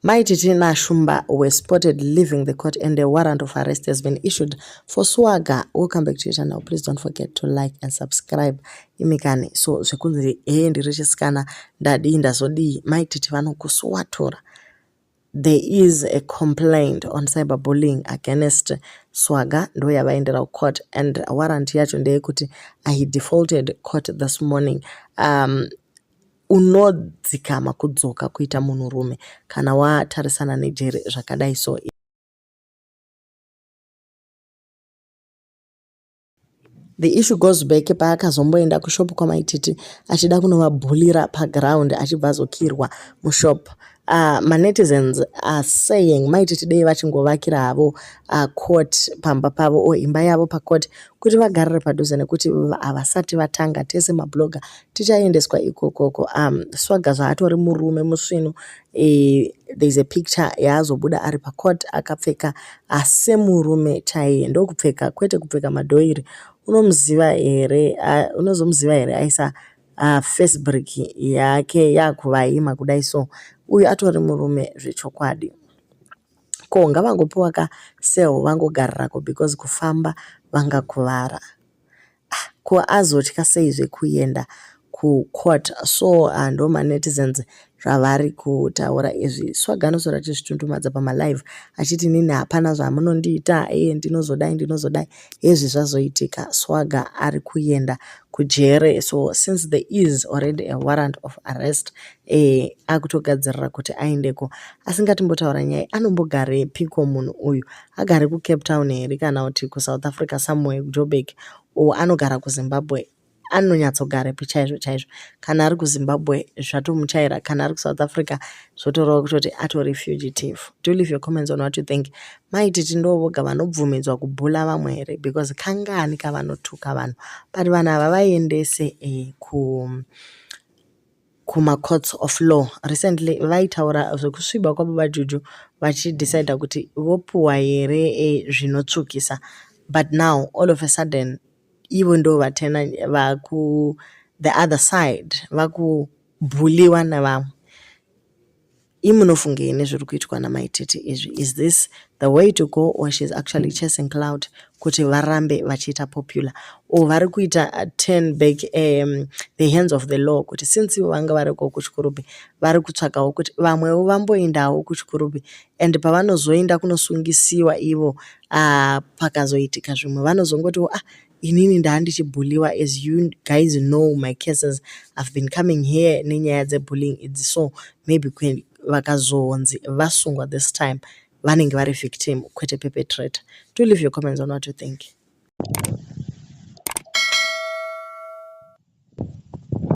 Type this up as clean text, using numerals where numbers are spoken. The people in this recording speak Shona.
Mai Titi naShumba were spotted leaving the court and a warrant of arrest has been issued for Swagger. Welcome back to your channel. Please don't forget to like and subscribe. Imikani. So zvekunzi hee ndiri chisikana ndadii ndazodii Mai Titi vanokuswatura. There is a complaint on cyberbullying against Swagger ndo yavaendera kucourt and warrant yacho ndeyekuti he defaulted court this morning. Unodzikama kudzoka kuita munhurume kana watarisana nejeri zvakadai so. The issue goes back paakazomboenda kushop kwaMai Titi achida kunovabhulira paground achibva azokirwa mushop. Manetizens are saying Mai Titi dei vachingovakira havo court pamba pavo or imba yavo pacourt kuti vagarire padhuze nekuti havasati vatanga tese mablogger tichaendeswa ikokoko. Swagger zvaatori murume musvinu there is a picture yaazobuda ari pacourt akapfeka semurume chaiye ndokupfeka kwete kupfeka madhoiri. Unomuziva here unozomuziva here aisa face brick yake yakuvaima kudai so uyu atori murume zvechokwadi. Ko ngavangopiwa ka cell vangogarirako because kufamba vangakuvara. Ko azotya seizve kuenda kucourt so ndo manetizens zvavari kutaura izvi. Swagger anoswera achizvitundumadza pamalive achiti inini hapana zvamunondiita ndinozodai ndinozodai hezvi zvazoitika Swagger ari kuenda kujere so since there is already a warrant of arrest akutogadzirira kuti aendeko. Asi ngatimbotaura nyaya anombogarepiko munhu uyu agare kuCape Town here kana kuti kuSouth Africa somewhere kuJoburg or anogara kuZimbabwe anonyatsogarepi chaizvo chaizvo. Kana ari kuZimbabwe zvatomuchaira kana ari kuSouth Africa zvotoreva kutoti atori fugitive. Do leave your comments on what you think. Mai Titi ndo voga vanobvumidzwa kubhula vamwe here because kangani kavanotuka vanhu but vanhu ava vaendese kumacourts of law. Recently vaitaura zvekusviba kwababa Juju vachidecida kuti vopuwa here zvinotsvukisa but now all of a sudden ivo ndo vatena vaku the other side vakubhuliwa nevamwe. Imunofungei nezviri kuitwa naMai Titi izvi? Is this the way to go or she's actually chasing clout kuti varambe vachiita popular or vari kuita turn back the hands of the law kuti since ivo vanga variko kuChikurubi vari kutsvakawo kuti vamwewo vamboendawo kuChikurubi and pavanozoenda kunosungisiwa ivo pakazoitika zvimwe vanozongotiwo inini ndaandichibhuliwa as you guys know my cases I've been coming here nenyaya dzebullying idzi so maybe vakazonzi vasungwa this time vanenge vari victim kwete perpetrator. Do leave your comments on what you think.